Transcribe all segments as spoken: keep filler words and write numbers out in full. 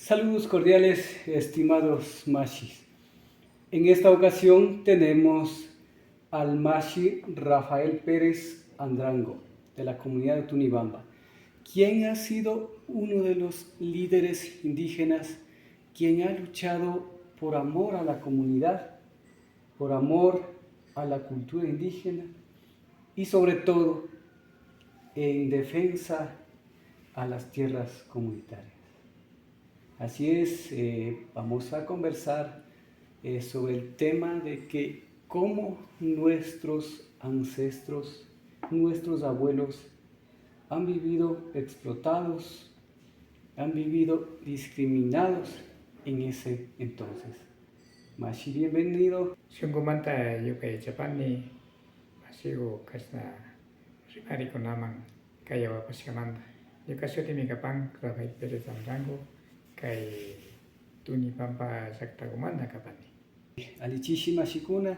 Saludos cordiales, estimados mashis. En esta ocasión tenemos al mashi Rafael Pérez Andrango, de la comunidad de Tunibamba, quien ha sido uno de los líderes indígenas, quien ha luchado por amor a la comunidad, por amor a la cultura indígena y sobre todo en defensa a las tierras comunitarias. Así es, eh, vamos a conversar, eh, sobre el tema de que cómo nuestros ancestros, nuestros abuelos han vivido explotados, han vivido discriminados en ese entonces. Mashi, bienvenido. Shunkumanta yupaychapani, mashiku, kashna rimarikunaman kayawapashkamanta. Ñuka shutimi kapan Rafael Pérez Andrango, kay Tunipampa llaktakumanta kapani. Alli chishi mashikuna,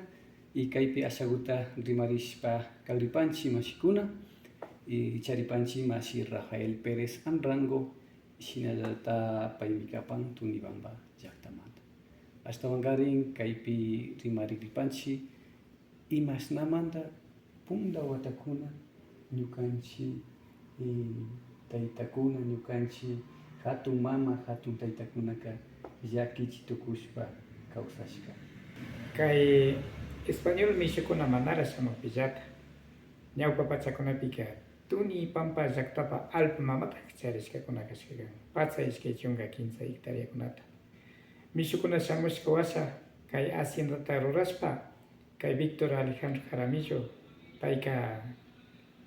y kaypi ashakuta rimarishpa kagripanchi mashikuna, y charipanchi mashi Rafael Pérez Andrango, shinallata paymi kapan Tunibamba llaktamanta. Ashtawankarin kaypi rimarigripanchi imashnamanta punta watakuna ñukanchi, eh, taytakuna, ñukanchi hatun mama, hatun taytakunaka llakichi tukushpa kawsashka. Kay español mishukuna manara shamukpillata, ñawpa pachakunapika Tunipampa llaktapa allpa mamata charishkakuna kashka kan, patsa ishkay chunka kimsa hectáreakunata. Mishukuna shamushka washa kay haciendata rurashpa, kay Víctor Alejandro Jaramillo, payka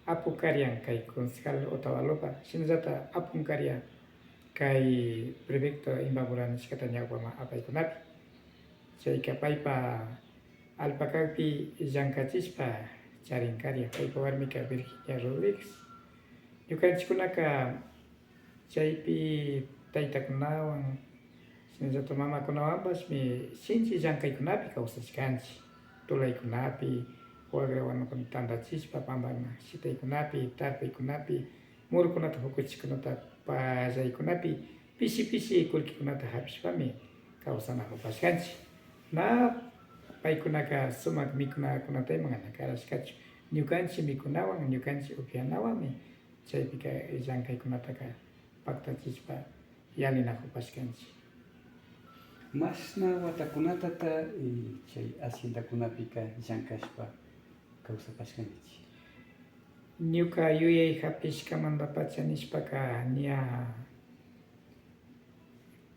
apu karian kay concejal Otavalopa, shinallata apun karian kay prefecto Imbabura nishkata ñawpaman apaykunapi. Chayka paypa allpa kakpi llankachishpa charin karian, paypa warmika Virginia Rodríguez. Ñukanchikkunaka chaypi taytakunawan, shinallata mamakunawanpashmi sinchi llankaykunapi kawsashkanchik. Tulaykunapi, wagra wanukunata tantachishpa, pampa shitaykunapi, tarpuykunapi, murukunata pukuchishkakunata pallaykunapi, pishi pishi kullkikunata hapishpami kawsanakupashkanchik. Na paykunaka sumak mikunakunatayman na karashkachu. Ñukanchik mikunawan, ñukanchik upyanawanmi chaypika llankaykunataka paktachishpa yalinakupashkanchik. Mashna watakunatata, eh, chay haciendakunapika llankashpa kawsapashkankichik? Ñuka yuyay hapishkamantapacha nishpaka ña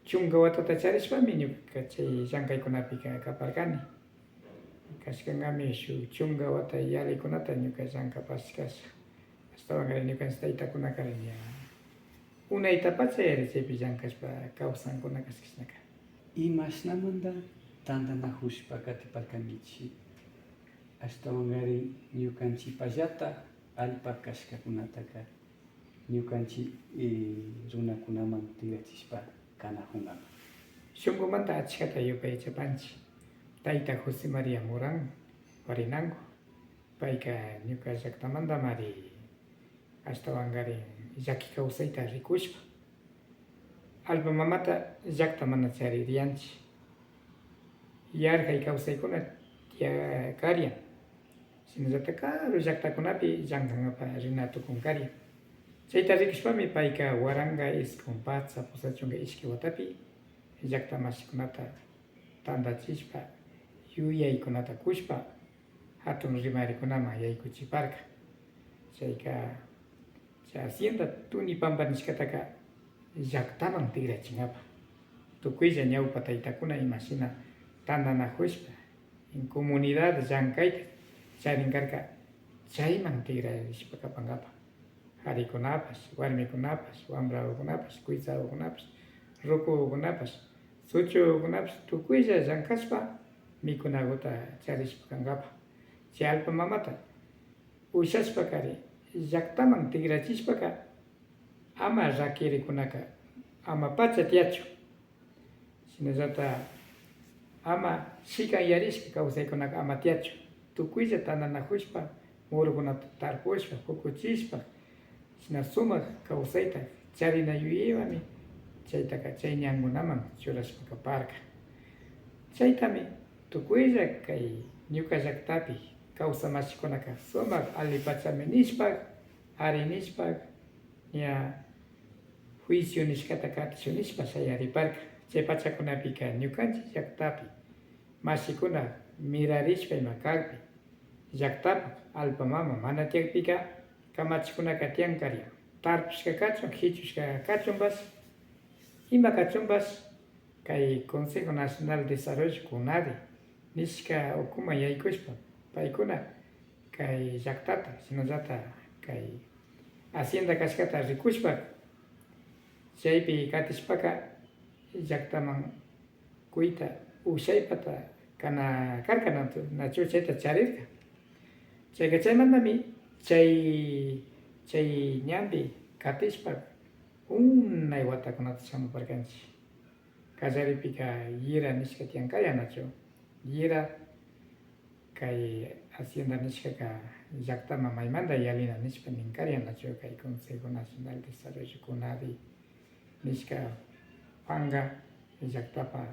chunka watata charishpami ñuka chay llankaykunapika kaparkani. Kashkankami shuk chunka wata yalikunata ñuka llankapashkasha. Ashtawankarin ñukanchik taytakunakarin ña unaytapacha yari chaypi llankashpa kawsankuna kashkashnaka. Imashnamanta tantanakushpa katiparkankichik? Ashtawankarin ñukanchikpallata allpa kashkakunataka ñukanchik, eh, runakunaman tikrachishpa kanakunkapak. Shunkumanta achkata yupaychapanchik tayta José María Morán Guarinango. Payka ñuka llaktamantamari ashtawankarin llaki kawsayta rikushpa, allpa mamata llakta mana charirianchik. Yarkay kawsaykuna tiya-, karian. Shinallata karu llaktakunapi llankankapa rina tukun karian. Chayta rikushpami payka waranka iskun patsa pusa chunka ishkay watapi llakta mashikunata tantachishpa, yuyaykunata kushpa, hatun rimarikunaman yaykuchiparka. Chayka chay hacienda Tunipampa nishkataka llaktaman tikrachinkapak, tukuylla ñawpa taytakuna imashina tantanakushpa, en comunidad llankayta charinkarka, chayman tikrarishpa kapankapak. Karikunapash, warmikunapash, wambrakukunapash, kuytsakukunapash, rukukukunapash, suchukukunapash tukuylla llankashpa mikunakuta charishpa kankapak. Chay allpa mamata ushashpakari llaktaman tikrachishpaka ama rakirikunaka amapacha tiyachun. Shinallata ama shikanyarishka kawsaykunaka ama tiyachun. Tukuylla tantanakushpa, murukunata tarpushpa, pukuchishpa, shina sumak kawsayta charina yuyaywanmi Chaytaka chay ñankunaman churashpa kaparka. Chaytami tukuylla kay ñuka llaktapi kawsak mashikunaka sumak allipachami nishpa, ari nishpa, ña juicio nishkata katishun nishpa shayariparka. Chay pachakunapika ñukanchik llaktapi mashikuna mirarishpa ima kakpi, llaktapak allpa mama mana tiyakpika kamachikunaka tiyan kari, tarpushka kachun, jichushka kachunpash, ima kachunpash, kay Consejo Nacional de Desarrollo, CONADE, nishka ukuman yaykushpa, paykuna kay llaktata, shinallata kay hacienda kashkata rikushpa, chaypi katishpaka llaktaman kuyta ushaypata kana karka, nachu, nachu chayta charirka. Chayka chaymantami chay, chay ñanpi katishpa unay watakunata shamuparkanchik. Kallaripika yira nishka tiyan kari, nachu. Yira kay hacienda nishkaka llaktaman maymanta yalina nishpa nin kari, nachu, kay Consejo Nacional de Desarrollo, CONADE nishka panka llaktapa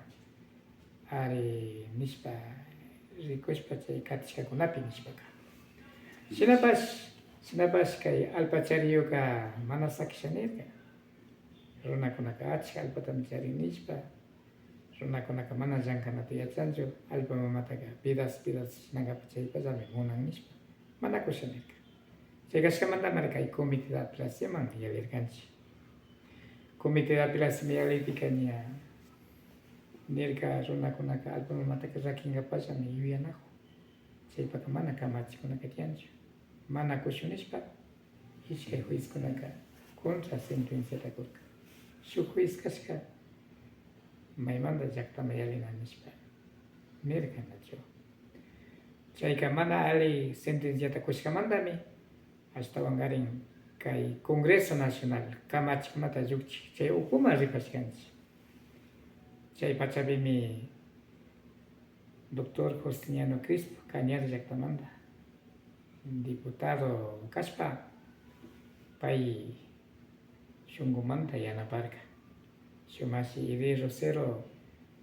ari nishpa rikushpa chay katishkakunapi nishpaka. Shinapash, shinapash kay allpa chariyuka mana sakisha nirka. Runakunaka achka allpatami charin nishpa, runakunaka mana llankanata yachanchu, allpa mamataka pidas pidas shinankapak chaypallami munan nishpa mana kusha nirka. Chay kashkamantamari kay Comité de Apelacionman yalirkanchik. Comité de Apelacionman yalipika ña nirka, runakunaka allpa mamataka rakinkapallami yuyanakun. Chaypaka mana kamachikunaka tiyanchu, mana kushun nishpa, ishkay juezkunaka contra sentenciata kurka. Shuk juez kashka maymanta llaktaman yalina nishpa nirka, nachu. Chayka mana alli sentenciata kushkamantami ashtawankarin kay Congreso Nacional kamachikunata llukchik chay ukuman ripashkanchik. Chay pachapimi doctor Justiniano Crispo, Cañar llaktamanta diputado kashpa, pay shunkumanta yanaparka. Shuk mashi Edir Rosero,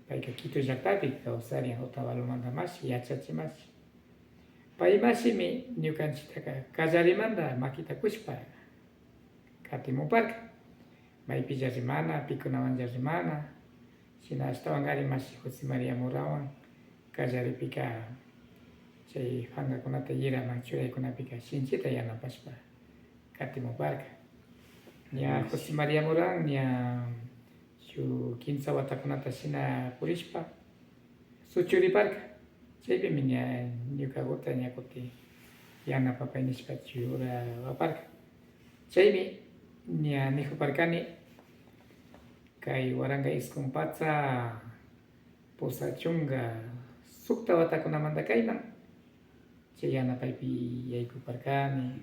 payka Quito llaktapi kawsarin, Otavalomanta mashi, yachachik mashi. Pay mashimi ñukanchiktaka kallarimanta makita kushpa katimuparka. Maypilla rimana, pikunawanlla rimana, shina ashtawankarin mashi José María Morawan kallaripika chay pankakunata yiraman churaykunapika shinchita yanapashpa katimuparka. Ña José María Morán ña shuk kimsa watakunata shina purishpa suchuriparka. Chaypimi ña ñukakuta ña kutin yanapapay nishpa churawaparka. Chaymi ña nikuparkani, kay waranka iskun patsa pusak chunka sukta watakunamanta kayman chay yanapaypi yaykuparkani.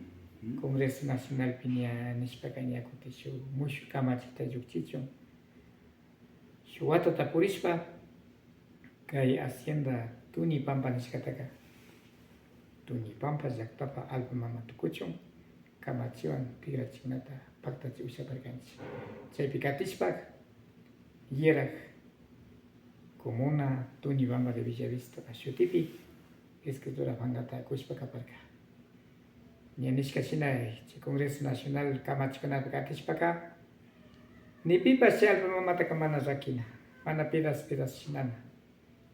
Congreso Nacionalpi ña nishpaka ña kutin shuk mushuk kamachikta llukchichun, shuk watata purishpa kay hacienda Tuñipampa nishkataka Tuñipampa llaktapa allpa mama tukuchun kamachiwan tikrachikunata paktachi ushaparkanchik. Chaypi katishpa yirak comuna Tuñipampa de Villavista shutipi escritura pankata kushpa kaparka. Ña nishka shina chay Congreso Nacional kamachikunapi katishpaka ni pipash chay allpa mamataka mana rakina, mana pidas pidas shinana.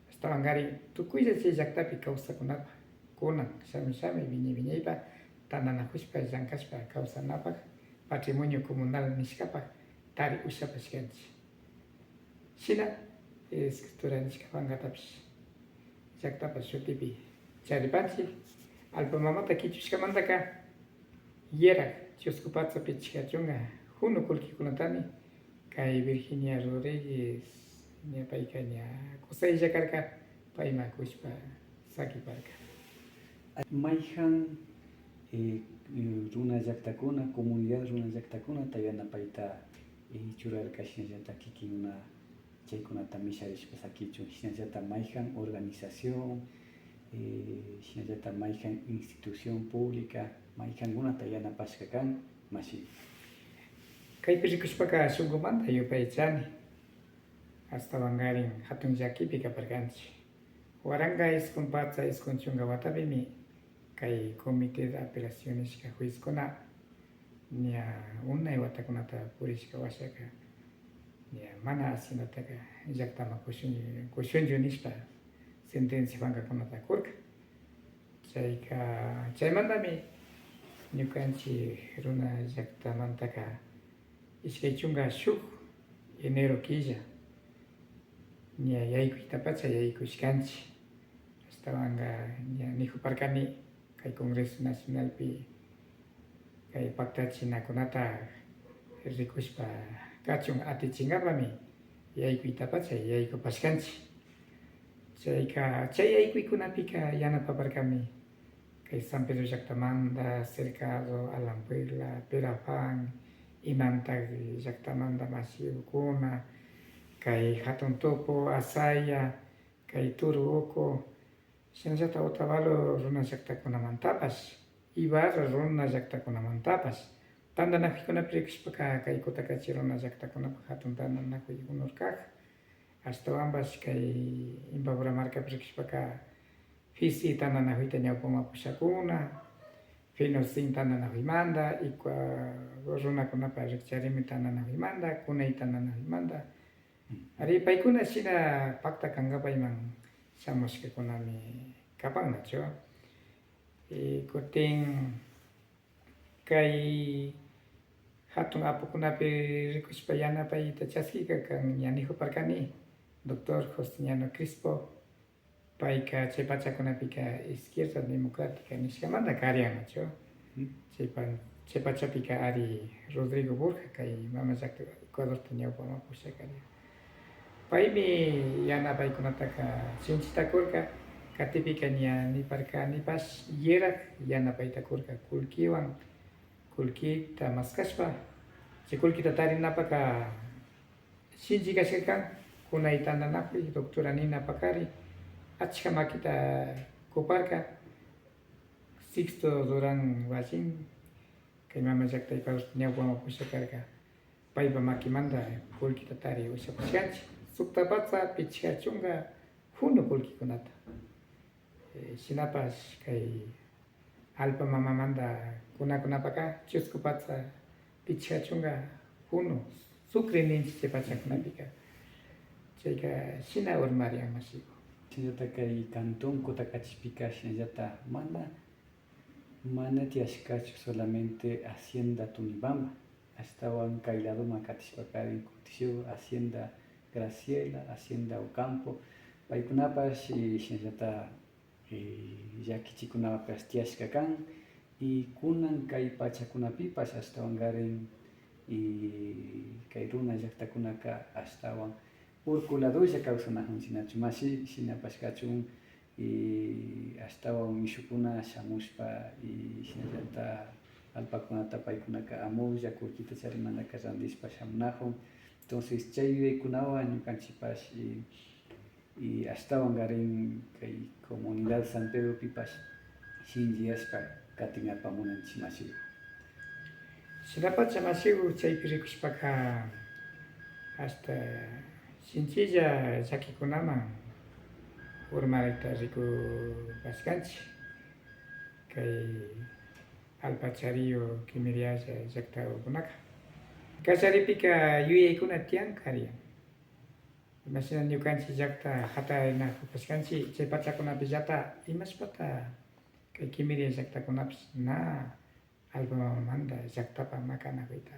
Ashtawankarin tukuylla chay llaktapi kawsakkunapa kunan shami shami wiñay wiñaypa tantanakushpa llankashpa kawsanapak patrimonio comunal nishkapak tari ushapashkanchik. Shina escritura nishka pankatapish llaktapa shutipi charipanchik. Allpa mamata kichushkamantaka yirak Chusku patsapi chika chunka hunu kullkikunatami kay Virginia Rodríguez, ña payka ña kusaylla karka, payman kushpa sakiparka. Mayjan, eh, runa llaktakuna, comunidad runa llaktakunata yanapayta, eh, churarka, shinallata kikinkuna chaykunata misharishpa sakichun, shinallata mayjan organización, eh, shinallata mayjan institución pública, mayjankunata yanapashka kan, mashi. Kaypi rikushpaka shunkumanta yupaychani, ashtawankarin hatun llakipi kaparkanchik. Waranka iskun patsa iskun chunka watapimi kay Comité de Apelación nishka juezkuna ña unay watakunata purishka washaka, ña mana haciendataka llaktaman kushun-, kushunchu nishpa sentencia pankakunata kurka. Chayka, chaymantami ñukanchik runa llaktamantaka ishkay chunka shuk enero killa ña yaykuytapacha yaykushkanchik. Ashtawanka ña nijuparkani kay Congreso Nacionalpi kay paktachinakunata rikushpa kachun atichinkapami yaykuytapacha yaykupashkanchik. Chayka, chay yaykuykunapika yanapaparkami kay San Pedro llaktamanta, Cercado, Alambuela, Perafán, Inantag llaktamanta mashikuna, kay Hatun Tupu, Azaya, kay Turu Uku, shinallata Otavalo runa llaktakunamantapash, Ibarra runa llaktakunamantapash, tantanakuykunapi rikushpaka kay Kutakachi runa llaktakunapak hatun tantanakuy unurkak, ashtawanpash kay Imbabura markapi rikushpaka Fisi tantanakuyta ñawpaman pushakuna, Fenosin tantanakuymanta, Iqua runakunapak rikcharimi tantanakuymanta, Kunay tantanakuymanta. Ari, paykuna shina pakta kankapayman shamushkakunami kapan nachu. Y kutin kay hatun apukunapi rikushpa yanapayta chaskika kan ña nijuparkani, doctor Justiniano Crispo. Payka chay pachakunapika Izquierda Democrática nishkamanta karian nachu. Chay pa-, chay pachapika ari Rodrigo Borja, kay mama llakta Ecuadorta ñawpaman pushak karian. Paymi yanapaykunataka shinchita kurka, katipika ña niparka nipash yirak yanapayta kurka kullkiwan, kullkita maskashpa, chay kullkita tarinapaka shinchi kashka kan, Kunay tantanakuy, doctora Nina Pacari, achka makita kuparka, Sixto Durán Ballín, kay mama llakta Ecuador ñawpaman pushak karka, paypa makimanta kullkita tari ushapushkanchik, sukta patsa pichka chunka hunu kullkikunata. Eh, shinapash kay allpa mamamanta kunakunapaka chusku patsa pichka chunka hunu, sucre ninchik chay pachakunapika. Chayka shina urmarian mashiku. Shinallata kay cantón Kutakachispika shinallata mana, mana tiyashkachu solamente hacienda Tunipamba. Ashtawan kay ladoman katishpakarin kutishuk Hacienda Graciela, Hacienda Ocampo, paykunapash, eh, shinallata, eh, llakichikunapash tiyashka kan, y kunan kay pachakunapipash ashtawankarin, y kay runa llaktakunaka ashtawan urku ladolla kawsanajunchik nachu mashi, shinapash kachun, y ashtawan mishukuna shamushpa, y shinallata allpakunata paykunaka amulla kullkita charimantaka randishpa shamunajun. Entonces, chay yuyaykunawan ñukanchikpash, y, y ashtawankarin kay comunidad San Pedropipash shinchiyashpa katin apamunanchik mashiku. Shinapacha mashiku, chaypi rikushpaka hasta shinchilla llakikunaman urmarita rikupashkanchik kay Alpachariyu Kimirialla llaktakunaka. Kallaripika yuyaykuna tiyan kariyan. Imashina ñukanchik llakta jataynakupashkanchik chay pachakunapillata, imashpata kay Kimiriya llaktakunapish na allpa mamamanta llaktapa makanakuyta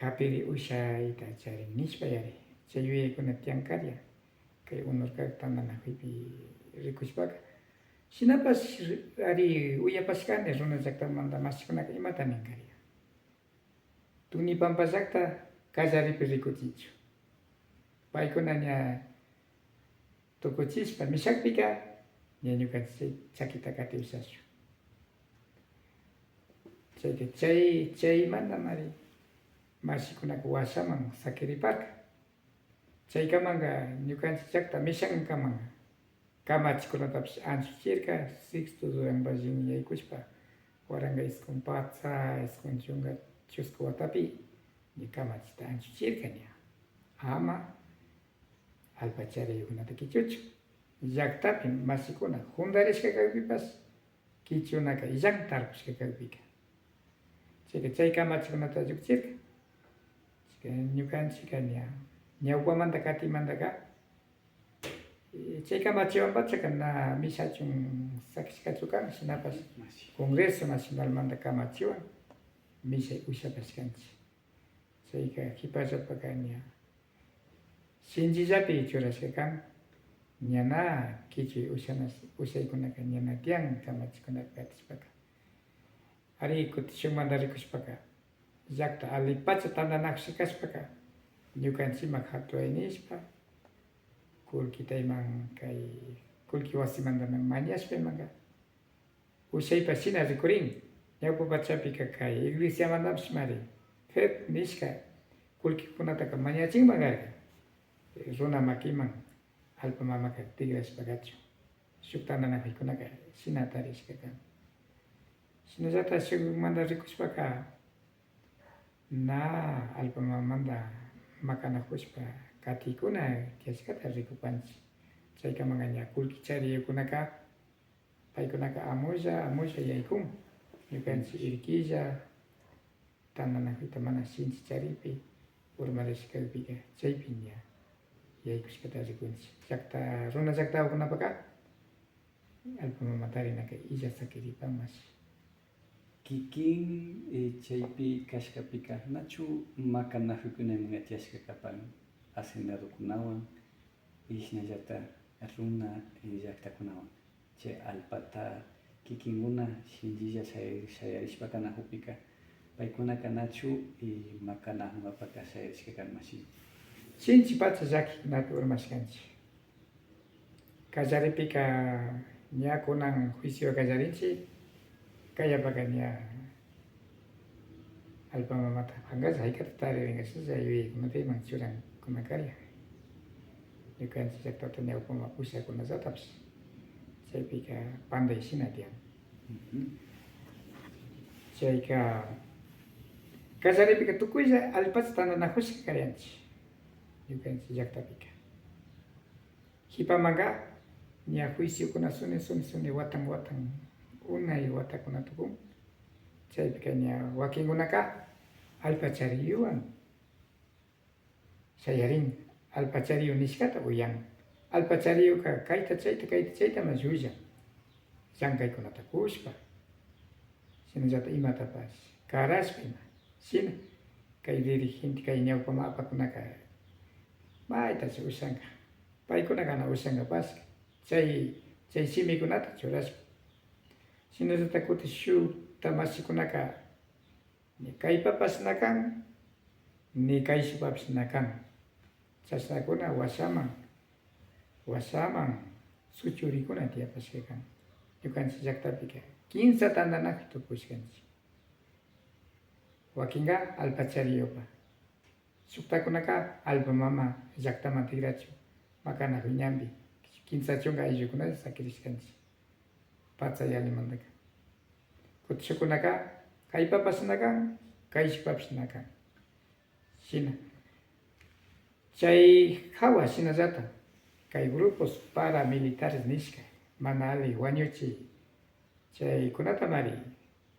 japiri ushayta charin nishpa yari, chay yuyaykuna tiyan kariyan, kay Unurkak tantanakuypi rikushpaka. Shinapash ari uyapashkani runa llaktamanta mashikunaka imata nin kariyan. Tunipampa llakta kallaripi rikuchinchun. Paykuna ña tukuchishpa mishakpika, ña ñukanchik chay chakita kati ushashun. Chayka chay, chaymantamari mashikunaka washaman sakiriparka. Chaykamanka ñukanchik llakta mishankamanka kamachikunatapish anchuchirka, Sixto Durán Ballín yaykushpa, waranka iskun patsa, iskun chunka chusku watapi ña kamachita anchuchirka ña, ama allpa chariyukunata kichuchun. Llaktapi mashikuna juntarishka kakpipash kichunaka illan tarpushka kakpika. Chayka chay kamachikunata llukchirka. Chayka ñukanchikka ña ñawpamanta katimantaka, eh, chay kamachiwanpachaka na mishachun sakishkachu kan, shinapash Congreso Nacionalmanta kamachiwan mishay ushapashkanchik. Chayka kipallapaka ña shinchillapi churashka kan, ña na kichuy ushana, ushaykunaka ña na tiyan kamachikunapi katishpaka. Ari, kutin shukmanta rikushpaka, llakta allipacha tantanakushka kashpaka, ñukanchikman hatuy nishpa, kullkitayman kay kullki wasimanta mañashpa imanka, ushaypa shina rikurin. Ñawpa pachapika kay iglesiamantapishmari FEP nishka kullkikunataka mañachinman karka, runa makiman allpa mamaka tikrashpakachu. Shuk tantanakuykunaka shina tarishka kan. Shinallata shukmanta rikushpaka, na allpa mamamanta makanakushpa katikuna tiyashkata rikupanchik. Chaykamanka ña kullki chariyukunaka, paykunaka amulla amulla yaykun. Ñukanchik irkilla tantanakuyta mana shinchi charikpi urmarishka kakpika, chaypi ña yaykushkata rikunchik. Llakta, runa llaktakunapaka allpa mama tarinaka illa sakiripan mashi. Kikin, eh, chaypi kashkapika, nachu makanakuykunaman tiyashka kapan hacendadokunawan, y shinallata runa, eh, llaktakunawan? Chay allpata kikinkuna shinchilla shaya-, shayarishpa kanakukpika, paykunaka nachu, eh, makanakunkapaka shayarishka kan mashi? Shinchi pacha llakikunapi urmashkanchik. Kallaripika ña kunan juicio kallarinchik. Kayapaka ña allpa mamata pankalla, haykata taririnka shinalla yuyaykunata iman churankuna karka. Ñukanchik llaktata ñawpaman ushakunallatapish chaypika panday shina tiyan. Chayka kallaripika tukuylla allpacha tantanakushka karianchik ñukanchik llaktapika. Kipamanka ña juiciokuna suni suni suni watan watan, unay watakuna tukun. Chaypika ña wakinkunaka allpa chariyuwan shayarin, allpa chariyu nishkata uyan. Allpa chariyuka kayta chayta kayta chaytama llullan, llankaykunata kushpa, shinallata imatapash karashpa ima. Shina kay dirigente, kay ñawpaman apakunaka maytachu ushanka. Paykunaka na ushankapash chay, chay shimikunata churashpa. Shinallata kutin shukta mashikunaka ni kaypapash na kan, ni kayshukpapash na kan. Chashnakuna washaman, washaman suchurikuna tiyapashka kan. Ñukanchik llaktapika kimsa tantanakuy tukushkanchik. Wakinka allpa chariyupa. Shuktakunaka allpa mama llaktaman tikrachun makanakuy ñanpi kimsa chunka ayllukunalla sakirishkanchik patsa yalimantaka. Kutin shukkunaka kaypapash na kan, kayshukpapash na kan. Shina. Chay hawa shinallata kay grupos paramilitares nishka mana alli wañuchi chaykunatamari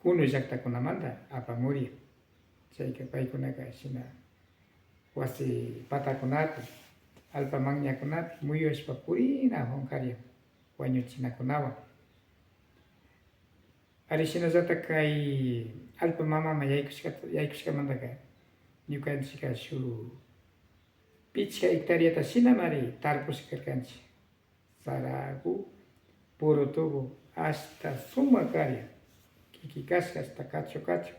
kunu llaktakunamanta apamurian. Chayka paykunaka shina wasi patakunapi, allpa manyakunapi muyushpa purina hunkarian wañuchinakunawan. Ari, shinallata kay allpa mamaman yaykushkata, yaykushkamantaka ñukanchikka shuk pichka hectáreata shinamari tarpushka karkanchik. Saragu, purutugu, ashta sumak karian, kiki kashka ashta kachu kachu.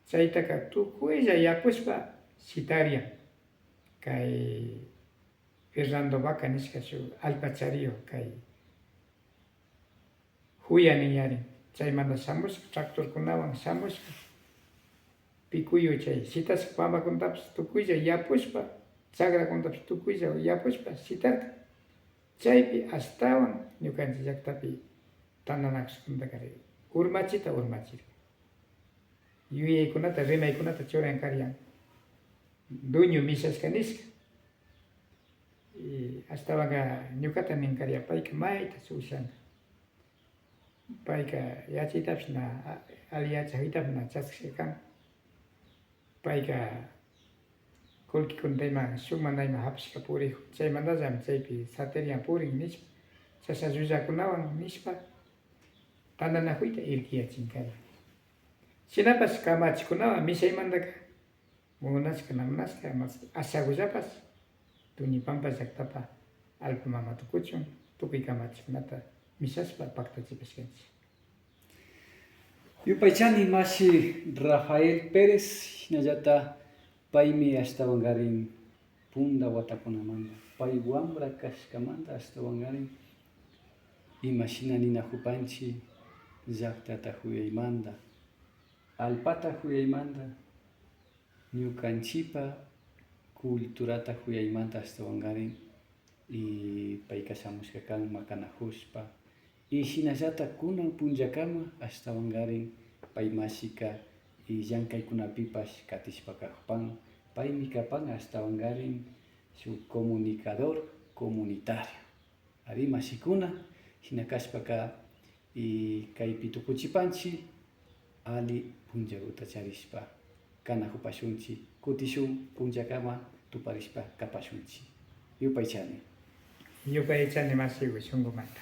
Chaytaka tukuylla yapushpa shitarian. Kay Fernando Vaca nishka shuk allpa chariyuk kay Juya ninyarin. Chaymanta shamushka, tractorkunawan shamushka, pikuyu chay shitashka pampakunatapish tukuylla yapushpa, chakrakunatapish tukuylla yapushpa shitarka. Chaypi ashtawan ñukanchik llaktapi tantanakushkakunataka urmachita urmachirka. Yuyaykunata, rimaykunata churankarian. dueño mishashka nishka. Y ashtawanka ñukata ninkaria payka mayta shushana. Payka yachaytapish na, a-, ali yachakuytapish na chaskishka kan. Payka kullkikuna ima shukmanta ima hapishka purikun. Chaymantallami chaypi saterian purin nishpa, chasha llullakunawan nishpa, tantanakuyta irkiyachinkarin. Shinapash kamachikunawan mishaymantaka munashka na munashka, mas ashagullapash Tuñipampa llaktapa allpa mama tukuchun, tukuy kamachikunata mishashpa paktachipashkanchik. Yupaychani mashi Rafael Pérez, shinallata paymi ashtawankarin punta watakunamanta, pay wambra kashkamanta ashtawankarin imashina ninakupanchik llaktata kuyaymanta, allpata kuyaymanta, ñukanchipa culturata kuyaymanta ashtawankarin, y payka shamushka kan makanakushpa, y shinallata kunan punllakama ashtawankarin pay mashika y llankaykunapipash katishpa kakupan, paymi kapan ashtawankarin shuk comunicador comunitario. Ari mashikuna, shina kashpaka, y kaypi tukuchipanchik, ali punllakuta charishpa kanakupashunchik, kutishun punllakama tuparishpa kapashunchik. Yupaychani. Yupaychani mashiku shunkumanta.